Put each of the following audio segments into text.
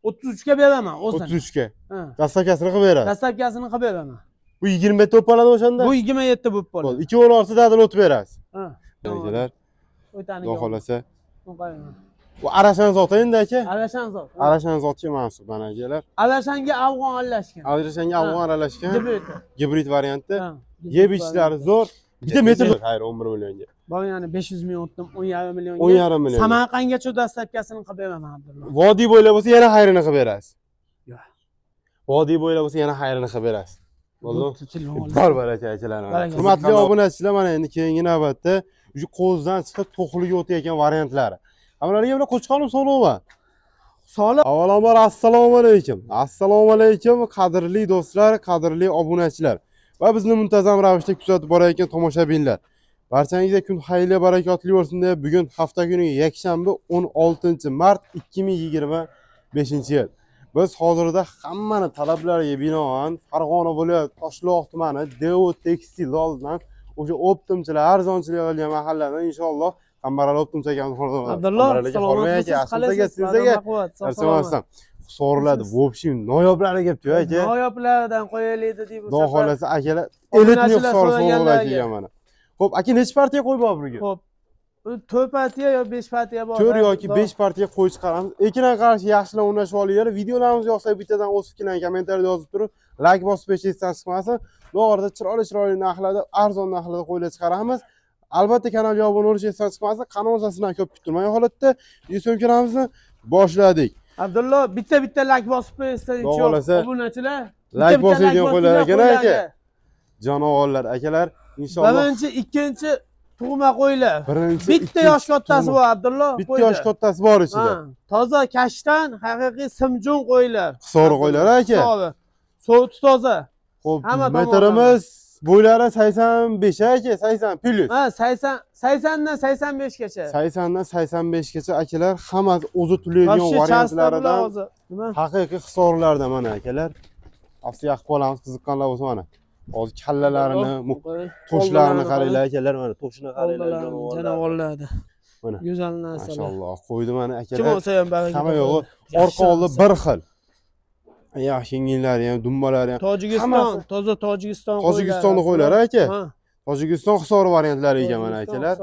33 ga beraman o'zini. 33 ga. Dastavkasini qilib berasiz. Dastavkasini qilib beraman. Bu 27 bo'lib qoladi o'shanda? Bu 27 bo'lib qoladi. Bo'ldi. 2 o'rta dadil o'tib berasiz. Ha. Akalar. Xudo xolasa. Bu Arashan zoti endi aka? Arashan zot. Arashan zotga mansub mana akalar. Arashanga afg'on aralashgan. Arashanga afg'on aralashgan. Gibrid varianti. Yeb ichishlari zo'r. Bitta metr xayr 11 millionga. Bor yani 500 ming o'tdim, 10,5 millionga. 10,5 million. Samarqandgacha dastavkasini qilib beraman Abdulla. Vodiy bo'ylab bo'lsa yana xayrini qilib berasiz. Yo'q. Vodiy bo'ylab bo'lsa yana xayrini qilib berasiz. Bo'ldi. Bor baraka akalar. Hurmatli obunachilar, mana endi keyingi navbatda shu qo'zdan chiqib to'qliga o'tayotgan variantlari. Hammalarga bilan Qo'chqorim sog'lig'mi? Sog'liq. Avvalambor assalomu alaykum. Assalomu alaykum qadrli do'stlar, qadrli obunachilar va bizni muntazam ravishda kuzatib borayotgan tomoshabinlar. Barchangizga kun xayrli, barakotli bo'lsin deb bugun hafta kuni yakshanba 16 mart 2025-yil. Biz hozirda hammani talablariga binoan Farg'ona viloyati Toshloq tumani Devo Tekstil oldidan o'sha optimchilar, arzonchilik qilgan mahalladan inshaalloh Qambarali optimchi akamiz xonadonida. Abdulloh, salomatmisiz? So'riladi. В общем, noyoblari kelibdi aka. Noyoblaridan qo'yaylik deb bu safar. Xudo xolasa akalar elitni hisoblar kelgan mana. Xo'p, aka necha partiya qo'y bor bugun? Xo'p. 4 partiya yo 5 partiya bor. 4 yoki 5 partiya qo'y chiqaramiz. Ekran qarashi yaxshilab o'ynashib olinglar. Videolarimiz yoqsa bittadan o'z fikrlaringizni kommentariyada yozib turib, like bosib qo'yish esdan chiqmasin. Bu orada chiroyli-chiroyli narxlarda, arzon narxlarda qo'ylar chiqaramiz. Albatta kanalga obuna bo'lish esdan chiqmasin. Kanal sasidan ko'p kutilmagan holatda syomkalarimizni boshladik. Abdullo, bitta-bitta like bosib qo'yinglar, obunachilar. Like bosadigan qo'ylar ekan aka. Jonivorlar akalar, inshaalloh. Birinchi, ikkinchi tug'ma qo'ylar. Bitta yosh kattasi bor Abdullo. Bitta yosh kattasi bor ichida. Toza kashtan, haqiqiy simjun qo'ylar. Hisori qo'ylar aka. Hisori. Sovuti toza. Xo'p, metrimiz bo'ylari 85 aka, 80 plus. Ha, 80, 80 dan 85 gacha. 80 dan 85 gacha akalar, hammasi o'zi tulaydigan variantlaridan. Haqiqiy hisorlardan mana akalar. Afsiya qilib qolamiz, qiziqqanlar bo'lsa mana. Hozir kallalarini, to'shlarini qaranglar akalar, mana to'shini qaranglar jonivorlarda. Mana go'zal narsalar. Mashalloh, qo'ydi mana akalar. Kim olsa ham baraka. Hamma yo'g'i orqa oldi bir xil. Yaxshi yengillari ham, dumbalari ham. Tojikiston, toza Tojikiston qo'ylari. Tojikistonni qo'ylari aka. Tojikiston hisori variantlari ekan mana akalar.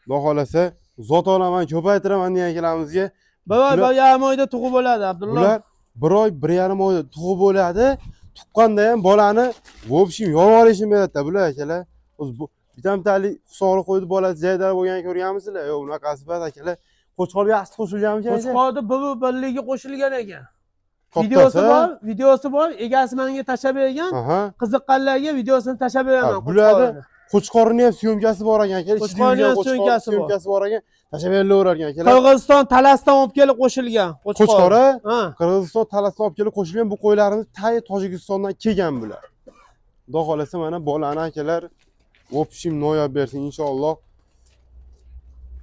Xudo xolasa, zot olaman, ko'paytiraman degan akalarimizga. Bir oy, 1,5 oyda tug'ib bo'ladi Abdulloh. Bular 1 oy, 1,5 oyda tug'ib bo'ladi. Tuqqanda ham bolani в общем yorib beradi bular akalar. O'zi bu bitamtalik hisori qo'ydi, bolasi jaydar bo'lganini ko'rganmisizlar? Yo'q, unaqasi emas akalar. Qo'chqorga yaxshi qo'shilganmi aka? Qo'chqorni birligi qo'shilgan ekan. Videosi bor, videosi bor, egasi menga tashlab bergan. Qiziqqanlarga videosini tashlab beraman. Bularda qo'chqorning ham syomkasi bor ekan akalar. Qo'chqorning ham syomkasi bor ekan. Tashlab berilaverar ekan akalar. Qirg'iziston Talasdan olib kelib qo'shilgan qo'chqori. Qirg'iziston Talasdan olib kelib qo'shilgan bu qo'ylarimiz tay Tojikistondan kelgan bular. Xudo xolasa mana bolani akalar в общем noyob bersin inshaalloh.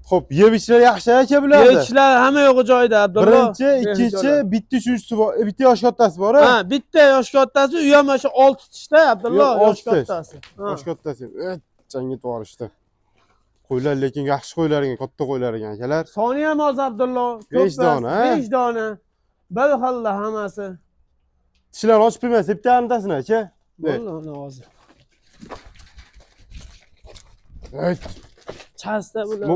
Xo'p, yeb ichishlar yaxshi aka bularda. Yeb ichishlar hamma yo'g'i joyida Abdulloh. Birinchi, ikkinchi, bitta, uchinchisi bor. Bitta yosh kattasi bor, ha? Bitta yosh kattasi, u ham o'sha 6 tishda Abdulloh, yosh kattasi. Yosh kattasi. Jangga torishdi. Qo'ylar lekin yaxshi qo'ylar ekan, katta qo'ylar ekan akalar. Soni ham oz Abdulloh. 5 dona, 5 dona. Bir xilda hammasi. Tishlar ochib qo'ymaysiz, bitta yarimtasini aka. Bo'ldi, hozir. Evet. Chasta bular.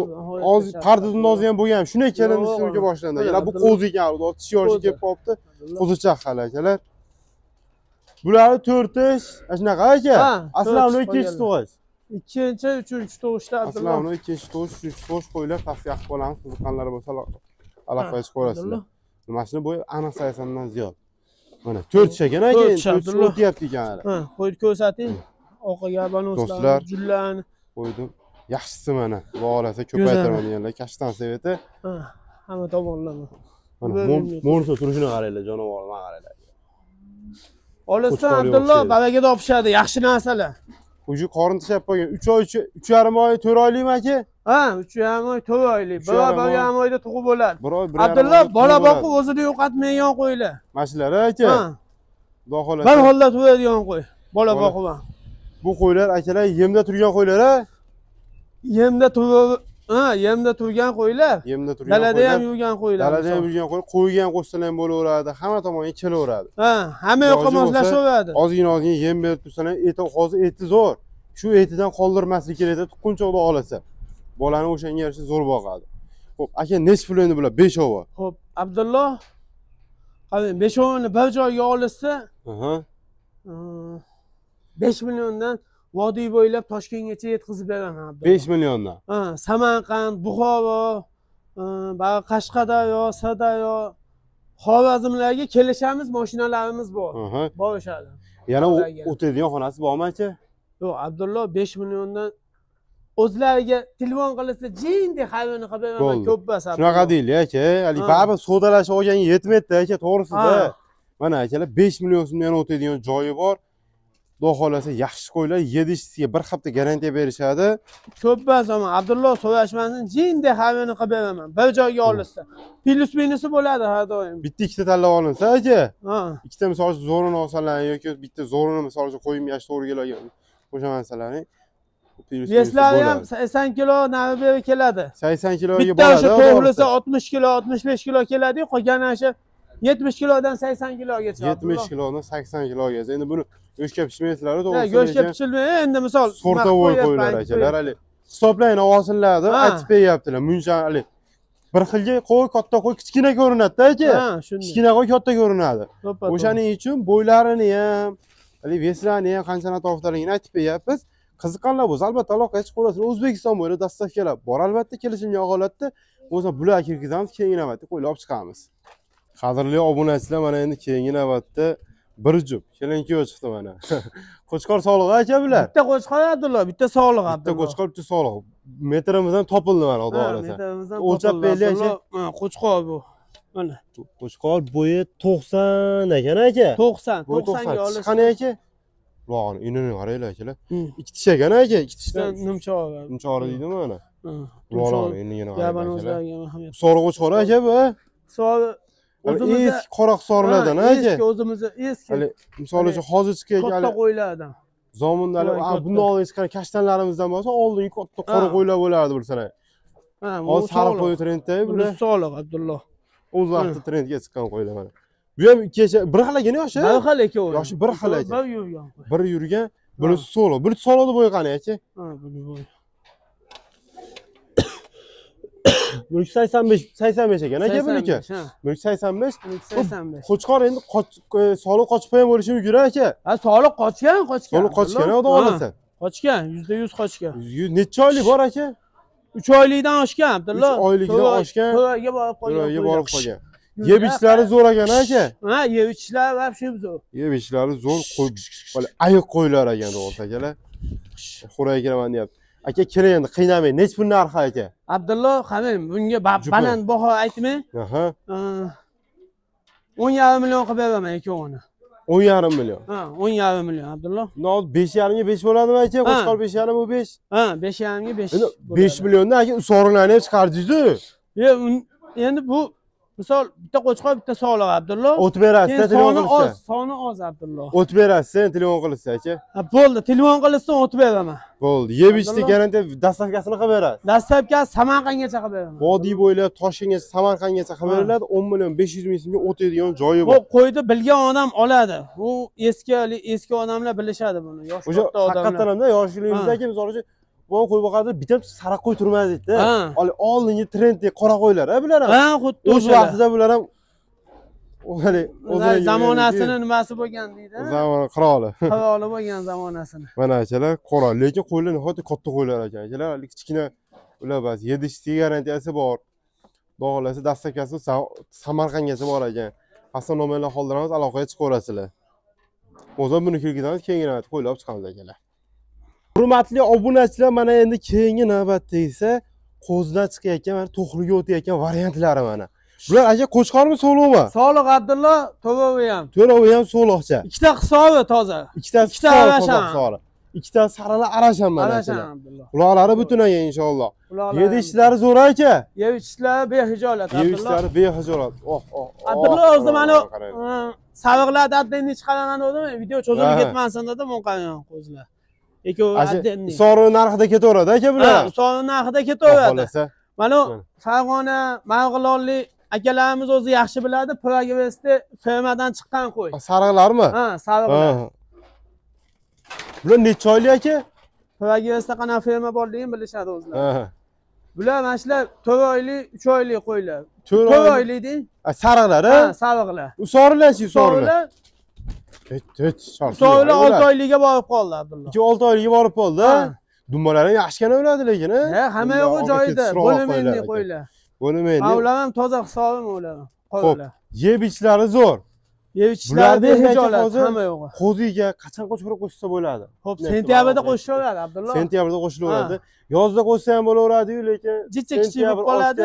Hozir pardadan o'zi ham bo'lgan. Shunday kelindi syomka boshlandi. Yana bu qo'zi ekan, tish yoshi kelib qolibdi. Qo'zichoq hali akalar. Bularni 4 tish, shunaqa aka. Aslida ikkinchi tug'ish. Ikkinchi, uchinchi tug'ishda Abdulloh. Aslida ikkinchi tug'ish, uchinchi tug'ish qo'ylar tavsiya qilib qolamiz. Qiziqqanlar bo'lsa aloqa qilib qo'yasizlar. Mana bo'yi aniq 80 dan ziyod. Mana 4 tish ekan aka, 4 tish o'tyapti ekan hali. Ha, qo'yib ko'rsating. Orqaga banoslar, jullarni qo'ydim. Yaxshisi mana, xudo xolasa ko'paytiraman deganlar, kashtan seveti. Ha, hamma tomonlama. Mana mo'rsa turishini qaranglar, jonivor, mana qaranglar. Olsa Abdulloh baraka topishadi, yaxshi narsalar. Uji qorin tashlab qo'ygan. 3 oy, 3,5 oy, 4 oylikmi aka? Ha, 3,5 oy, 4 oylik. Bir oy, 1,5 oyda tug'ib bo'ladi. Bir oy, 1,5 Abdulloh bola boqib o'zini yo'qotmaydigan qo'ylar. Mana shular aka. Xudo xolasa. Bir holda tug'adigan qo'y. Bola boqib. Bu qo'ylar akalar yemda turgan qo'ylar, ha? Yemda turib Ha, yemda turgan qo'ylar. Yemda turgan qo'ylar. Dalada ham yurgan qo'ylar. Dalada ham yurgan qo'y, qo'yga ham qo'shsalar ham bo'laveradi, hamma tomonga kelaveradi. Ha, hamma yoqqa moslashaveradi. Ozgina ozgina yem berib tursalar, eti hozir eti zo'r. Shu etidan qoldirmaslik kerak, tuqquncha xudo xolasa. Bolani o'shanga yarasha zo'r boqadi. Xo'p, aka nech pul endi bular? 5 ovi. Xo'p, Abdulloh, qarang, 5 ovini bir joyga olsa, 5 milliondan vodiy bo'ylab Toshkentgacha yetkazib beraman Abdulloh. 5 milliondan. Ha, Samarqand, Buxoro, Qashqadaryo, Sirdaryo, Xorazmlarga kelishamiz, mashinalarimiz bor. Borishadi. Yana o'tadigan xonasi bormi aka? Yo'q, Abdulloh 5 milliondan o'zlariga telefon qilsa, jindek xabarini qilib beraman, ko'p bas. Shunaqa deyli aka, hali baribir savdolashib olganga yetmaydi aka, to'g'risida. Mana akalar 5 million so'mdan yana o'tadigan joyi bor. Xudo xolasa yaxshi qo'ylar, yedishsiga bir hafta garantiya berishadi. Ko'p bas ama Abdulloh so'rashmasin, jindek xabarini qilib beraman. Bir joyga olinsa, plus minusi bo'ladi har doim. Bitta ikkita tanlab olinsa aka. Ikkita misol uchun zo'rini olsalar yoki bitta zo'rini misol uchun qo'yim yash to'g'ri kelgan qo'shamansalaring. Veslari ham 80 kilo nari beri keladi. 80 kiloga bitta boradi. Bitta o'sha to'g'risi 60 kilo, 65 kilo keladi, qolgani o'sha 70 kilodan 80 kilogacha. 70 kilodan 80 kilogacha. Endi buni go'shtga pishmaysizlar, to'g'risi. Go'shtga pichilmaydi. Endi misol sortovoy qo'ylar akalar, hali hisoblang ovosinlar deb aytib beryaptilar. Muncha hali bir xilga qo'y, katta qo'y kichkina ko'rinadi-da aka. Kichkina qo'y katta ko'rinadi. O'shaning uchun bo'ylarini ham, hali veslarini ham qancha atofdaligini aytib beryapmiz. Qiziqqanlar bo'lsa albatta aloqaga chiqib qo'yasizlar. O'zbekiston bo'ylab dastavkalar bor albatta, kelishimga holatda. Bo'lsa bular kirgizamiz, keyingi navbatda qo'ylar olib chiqamiz. Qadrli obunachilar, mana endi keyingi navbatda bir jup kelin-kuyov chiqdi mana. Qo'chqor sog'lig'i aka bular. Bitta qo'chqor Abdulloh, bitta sog'lig'i Abdulloh. Bitta qo'chqor, bitta sog'lig'i. Metrimizdan topildi mana xudo xolasa. O'lchab beraylik aka. Ha, qo'chqor bu. Mana. Qo'chqor bo'yi 90 ekan aka. 90, 90 ga olasiz. Qani aka? Ularni inini qaranglar akalar. Ikki tish ekan aka, ikki tishdan nimchog'i. Nimchog'i deydimi mana? Ularni inini qaranglar. Sog'lig'i qo'chqor aka bu. Sog'lig'i o'zimizda eski qora hisorlardan aka. Eski o'zimizda eski. Hali misol uchun hozir chiqayotgan katta qo'ylardan. Zominda hali bundan oldin chiqqan kashtanlarimizdan bo'lsa, oldingi katta qora qo'ylar bo'lardi bilsalar. Ha, hozir sariq qo'y trendda bular. Sog'liq Abdulloh. O'z vaqtida trendga chiqqan qo'ylar mana. Bu ham kecha bir xil ekan yoshi. Bir xil ekan. Yoshi bir xil ekan. Bir yurgan. Bir yurgan, buni sog'liq. Buni sog'liqni bo'yi qani aka? Ha, buni bo'yi. 185 85 ekan aka buniki. 185. 185. Qo'chqor endi soliq qochib ham bo'lishi mumkin aka. Ha, soliq qochgan, qochgan. Soliq qochgan, xudo xolasa. Qochgan, 100% qochgan. Necha oylik bor aka? 3 oylikdan oshgan Abdulloh. 3 oylikdan oshgan. 4 oyga borib qolgan. 4 oyga borib qolgan. Yeb ichishlari zo'r ekan aka. Ha, yeb ichishlari vobshe zo'r. Yeb ichishlari zo'r, qo'y, ayiq qo'ylar ekan to'g'risi akalar. Xo'rayga kiraman deyapti. Aka keling endi qiynamang. Nech pul narxi aka? Abdulloh, qarang, bunga baland baho aytmang. Aha. 10,5 million qilib beraman ikkovini. 10,5 million. Ha, 10,5 million Abdulloh. No, 5,5 ga 5 bo'ladimi aka? Qo'chqor 5,5 bu 5. Ha, 5,5 ga 5. Endi 5 milliondan aka usorinlarni ham chiqardingiz-ku. Yo'q, endi bu misol bitta qo'chqor, bitta sog'liq Abdulloh. O't berasiz, telefon qilsa. Soni oz Abdulloh. O't berasiz, telefon qilsa aka. Ha, bo'ldi, telefon qilsa o't beraman. Bo'ldi. Yeb ichdi garantiya dastavkasini qilib berasiz. Dastavkasi Samarqandgacha qilib beraman. Vodiy bo'ylab Toshkentgacha, Samarqandgacha qilib beriladi. 10 million 500 ming so'mga o'tadigan joyi bor. Bu qo'yni bilgan odam oladi. U eski odamlar bilishadi buni. Yosh katta odamlar. Haqiqatan hamda yoshligimizda aka misol uchun bu qo'y boqardi, bitta sariq qo'y turmas edi-da. Hali oldingi trenddagi qora qo'ylar, ha bular ham. Ha, xuddi o'z vaqtida bular ham hali o'zining zamonasini nimasi bo'lgan deydi. Zamon qiroli. Qiroli bo'lgan zamonasini. Mana akalar, qora, lekin qo'ylar nihoyatda katta qo'ylar ekan. Akalar, hali kichkina ular bas, yedishsiga garantiyasi bor. Xudo xolasa dastakasi Samarqandgacha bor ekan. Pastda nomerlar qoldiramiz, aloqaga chiqaverasizlar. O'zim buni kirgizamiz, keyingi navbatda qo'ylar olib chiqamiz akalar. Hurmatli obunachilar, mana endi keyingi navbatda esa qo'zidan chiqayotgan, mana to'xliga o'tayotgan variantlari mana. Bular aka qo'chqormi, so'liqmi? Soliq Abdulloh, to'lovi ham. To'lovi ham so'liqcha. Ikkita hisobi toza. Ikkitasi ikkita arashan. Ikkita sarali arashan mana. Arashan Abdulloh. Quloqlari butun ekan inshaalloh. Yeb ichishlari zo'r aka. Yeb ichishlari behijolat Abdulloh. Yeb ichishlari behijolat. Oh, oh. Abdulloh o'zi mana sariqlarni addenni chiqaraman dedim, video cho'zilib ketmasin dedim, o'nqayan qo'zilar. Ikkovi отдельный. Sori narxida ketaveradi aka bular. Ha, sori narxida ketaveradi. Mana Farg'ona, Marg'ilonlik akalarimiz o'zi yaxshi biladi, Progressda fermadan chiqqan qo'y. Sariqlarmi? Ha, sariqlar. Bular necha oylik aka? Progressda qanaqa ferma borligini bilishadi o'zlari. Bular mana shular 4 oylik, 3 oylik qo'ylar. 4 oylik deng. Sariqlar, ha? Ha, sariqlar. U sorilar-chi, sorilar. Sorilar 6 oylikka borib qoldi Abdulloh. 2-6 oylikka borib qoldi. Dumbalari ham yaxshigina o'ladi lekin, ha? Hamma yo'g'i joyida, bo'limaydi qo'ylar. Bo'limaydi. Ular ham toza hisobim ular. Xo'p, yeb ichishlari zo'r. Yeb ichishlari hijolat, hamma yo'g'i. Qo'ziga qachon qo'shib qo'shsa bo'ladi? Xo'p, sentyabrda qo'shilaveradi Abdulloh. Sentyabrda qo'shilaveradi. Yozda qo'shsa ham bo'laveradi-yu, lekin jicha kichik bo'lib qoladi.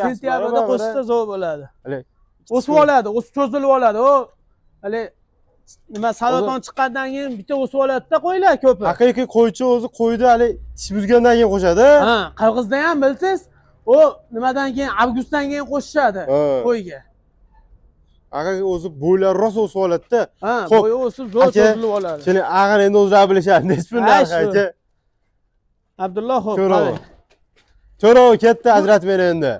Sentyabrda qo'shsa zo'r bo'ladi. O'sib oladi, o'sib cho'zilib oladi. U hali nima saraton chiqqandan keyin bitta o'sib oladi-da qo'ylar ko'pi. Haqiqiy qo'ychi o'zi qo'ydi hali tish buzgandan keyin qo'shadi. Ha, qirg'izda ham bilsiz, u nimadan keyin avgustdan keyin qo'shishadi qo'yga. Haqiqiy o'zi bo'ylari rosa o'sib oladi-da. Ha, bo'yi o'sib zo'r cho'zilib oladi. Shuni ag'in endi o'zlari bilishadi, necha pul narxi aka? Abdulloh, xo'p, to'rov ketdi, ajratib ber endi.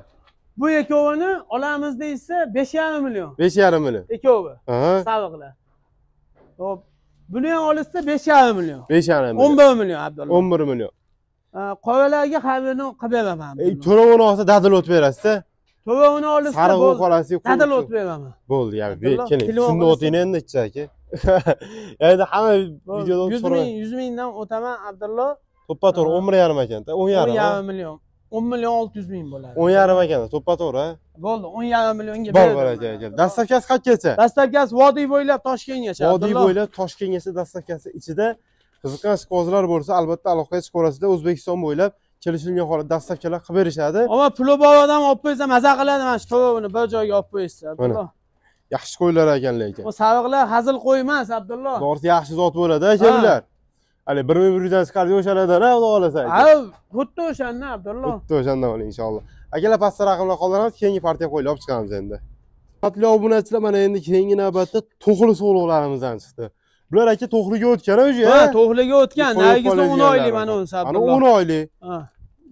Bu ikkovini olamiz deysa 5,5 million. 5,5 million. Ikkovi. Sariqlar. Xo'p, buni ham olsa 5,5 million. 5,5 million. 11 million Abdulloh. 11 million. Qoralarga harini qilib beraman. To'rovini olsa dadil o'tib berasiz-da. To'rovini olsa sarig'i qolasi, dadil o'tib beraman. Bo'ldi, ya, keling. Shunda o'ting endi ichsa aka. Endi hamma videoda 100 ming, 100 mingdan o'taman Abdulloh. To'ppa to'g'ri 11,5 ekanda, 10,5. 10,5 million. 10 million 600 ming bo'ladi. 10,5 ekanda, to'ppa to'g'ri, ha? Bo'ldi, 10,5 millionga berdim. Bor, aka, aka. Dastavkasi qayergacha? Dastavkasi vodiy bo'ylab Toshkentgacha. Vodiy bo'ylab Toshkentgacha dastavkasi ichida qiziqqan ishqibozlar bo'lsa, albatta aloqaga chiqaverasizlar. O'zbekiston bo'ylab kelishilgan holatda dastavkalar qilib berishadi. Ammo puli bor odam olib qo'ysa maza qiladi, mana shu to'lovini bir joyga olib qo'yishsa, Abdulloh. Yaxshi qo'ylar ekan lekin. O sariqlar hazil qo'y emas, Abdulloh. To'g'risi yaxshi zot bo'ladi aka bular. Hali 1100 dan chiqardi o'shalardan, ha, xudo xolasa. Ha, xuddi o'shandan Abdulloh. Xuddi o'shandan oling inshaalloh. Akalar pastda raqamlar qoldiramiz, keyingi partiya qo'ylar olib chiqamiz endi. Hurmatli obunachilar, mana endi keyingi navbatda to'xli so'liqlarimizdan chiqdi. Bular aka to'xliga o'tgan o'zi, ha? To'xliga o'tgan. Narigisi 10 oylik mana unisi Abdulloh. Mana 10 oylik. Ha.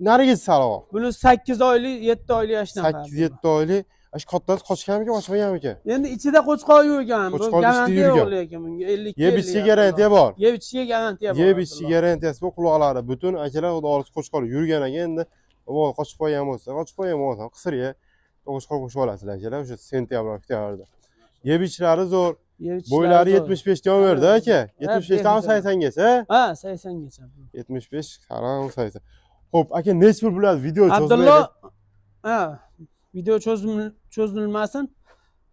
Narigisi sariq. Buni 8 oylik, 7 oylik yashnaqa. 8-7 oylik. Ash kattasi qochganmikan, qochmaganmikan? Endi ichida qo'chqor yurgan. Bu garantiya yo'q lekin bunga 52. Yeb ichish garantiya bor. Yeb ichishiga garantiya bor. Yeb ichishiga garantiyasi bor, quloqlari butun akalar xudo xohlasa qo'chqor yurgan ekan endi. Voy, qochib qo'ygan bo'lsa, qochib qo'ygan bo'lsa, qisirga qo'chqor qo'shib olasizlar akalar o'sha sentyabr, oktyabrda. Yeb ichishlari zo'r. Bo'ylari 75 ta berdi aka. 75 dan 80 gacha. Ha, 80 gacha. 75, harom 80. Xo'p, aka necha pul bo'ladi video cho'zmaydi? Abdulloh, ha, video cho'zilmasin.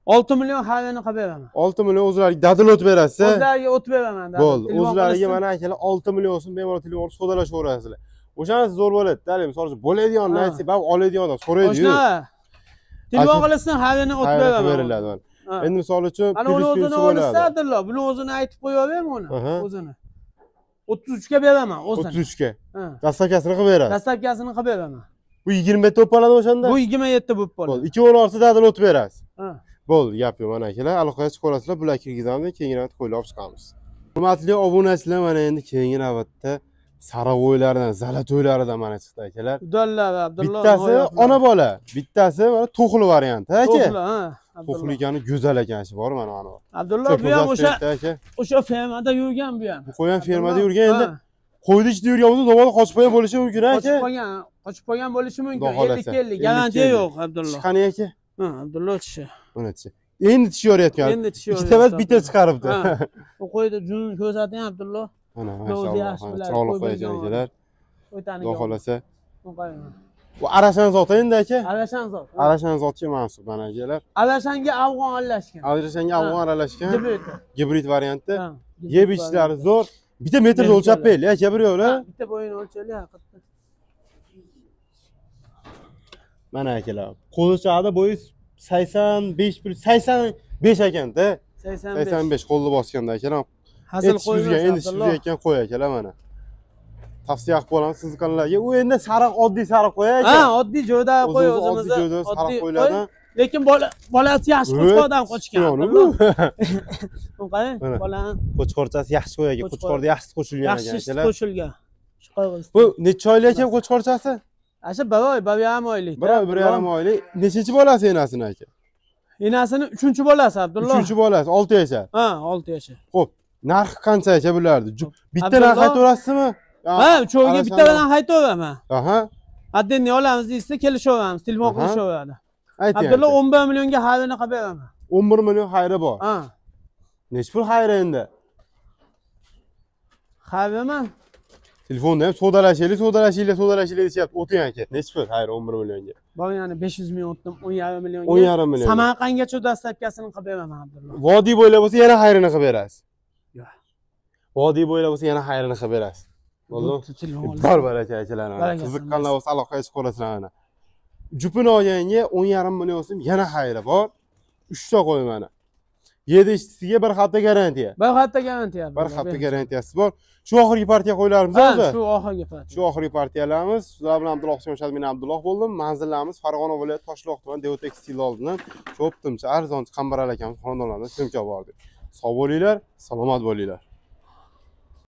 6 million harini qilib beraman. 6 million o'zlariga dadil o'tib berasiz. O'zlariga o'tib beraman. Bo'ldi. O'zlariga mana akalar 6 million olsin, bemalol telefon savdolashaverasizlar. O'shanisi zo'r bo'ladi-da, misol uchun bo'ladigan narsa, bab oladigan odam so'raydi-yu. Telefon qilsin, harini o'tib beraman. Beriladi mana. Endi misol uchun ana uni o'zini olsa Abdulloh, buni o'zini aytib qo'yaveraymi uni? O'zini. 33 ga beraman o'zini. 33 ga. Dastavkasini qilib beradi. Dastavkasini qilib beraman. Bu 27 bo'lib qoladi o'shanda? Bu 27 bo'lib qoladi. Bo'ldi. 2 olsa dadil o'tib berasiz. Bo'ldi, gap yo'q mana akalar, aloqaga chiqaverasizlar, bular kirgizamiz, keyingi navbatda qo'ylar olib chiqamiz. Hurmatli obunachilar, mana endi keyingi navbatda saravoylardan, zalatoylaridan mana chiqdi akalar. Udallar Abdulloh. Bittasi ona bola, bittasi mana to'xli varianti, aka. To'xli, ha. To'xli ekani go'zal ekan shu bor mana mana. Abdulloh bu ham o'sha fermada yurgan bu ham. Bu qo'y ham fermada yurgan endi. Qo'yni ichida yurgan bo'lsa, nobod qochib qo'ygan bo'lishi mumkin aka. Qochib qo'ygan bo'lishi mumkin. 50-50 garantiya yo'q Abdulloh. Chiqani aka. Ha, Abdulloh tishi. Mana tishi. Endi tishi yorayotgan. Endi tishi yorayotgan. Ikkita emas, bitta chiqaribdi. U qo'yni junini ko'rsating Abdulloh. Mana maşalloh, chiroyli qo'y ekan akalar. Xudo xolasa. Bu Arashan zoti endi aka. Arashan zot. Arashan zotga mansub mana akalar. Arashanga afg'on aralashgan. Arashanga afg'on aralashgan. Gibrid varianti. Yeb ichishlari zo'r. Bitta metrda o'lchab beraylik aka bir yo'la. Bitta bo'yini o'lchaylik haqiqatda. Mana akalar, qo'zichada bo'yi 85 85 ekanda. 85 qo'lni bosganda akalar. Hazil qo'ymas, endi suzayotgan qo'y akalar mana. Tavsiya qilib qolamiz qiziqqanlarga. U endi sariq, oddiy sariq qo'y aka. Ha, oddiy jo'da qo'y o'zimizda. Oddiy sariq qo'ylardan. Lekin bolasi yaxshi qo'chqordan qochgan. Bu qarang, bolani qo'chqorchasi yaxshi qo'y aka, qo'chqorda yaxshi qo'shilgan ekan. Yaxshi qo'shilgan. Bu necha oylik aka qo'chqorchasi? Asha bir oy, 1,5 oylik. 1 oy, 1,5 oylik. Nechinchi bolasi enasini aka? Enasini 3-bolasi Abdulloh. 3-bolasi, 6 yashar. Ha, 6 yashar. Xo'p, narxi qancha aka bularni? Bitta narx aytaverasizmi? Ha, uchoviga bittadan aytaveraman. Aha. Addenni olamiz deysa kelishaveramiz, telefon qilishaveradi. Abdulloh 11 millionga xayrini qilib beraman. 11 million xayri bor. Ha. Necha pul xayri endi? Xayrimi? Telefonda ham savdolashaylik, savdolashaylik, savdolashaylik deyapti. O'ting aka. Necha pul xayri 11 millionga? Bor yani 500 ming o'tdim, 10,5 millionga. 10,5 million. Samarqandgacha dastavkasini qilib beraman Abdulloh. Vodiy bo'ylab bo'lsa yana xayrini qilib berasiz. Yo'q. Vodiy bo'ylab bo'lsa yana xayrini qilib berasiz. Bo'ldi. Bor baraka akalar. Qiziqqanlar bo'lsa aloqaga chiqib qolasizlar mana. Jupini olganga 10,5 million so'm yana xayri bor. 3 ta qo'y mana. Yedishisiga 1 hafta garantiya. 1 hafta garantiya. 1 hafta garantiyasi bor. Shu oxirgi partiya qo'ylarimiz o'zi. Shu oxirgi partiya. Shu oxirgi partiyalarimiz. Sizlar bilan Abdulloh Husan, men Abdulloh bo'ldim. Manzillarimiz Farg'ona viloyati Toshloq tumani Devotekstil oldidan cho'ptimcha arzonchi Qambarali akamiz xonadonlaridan syomka bordik. Sog' bo'linglar, salomat bo'linglar.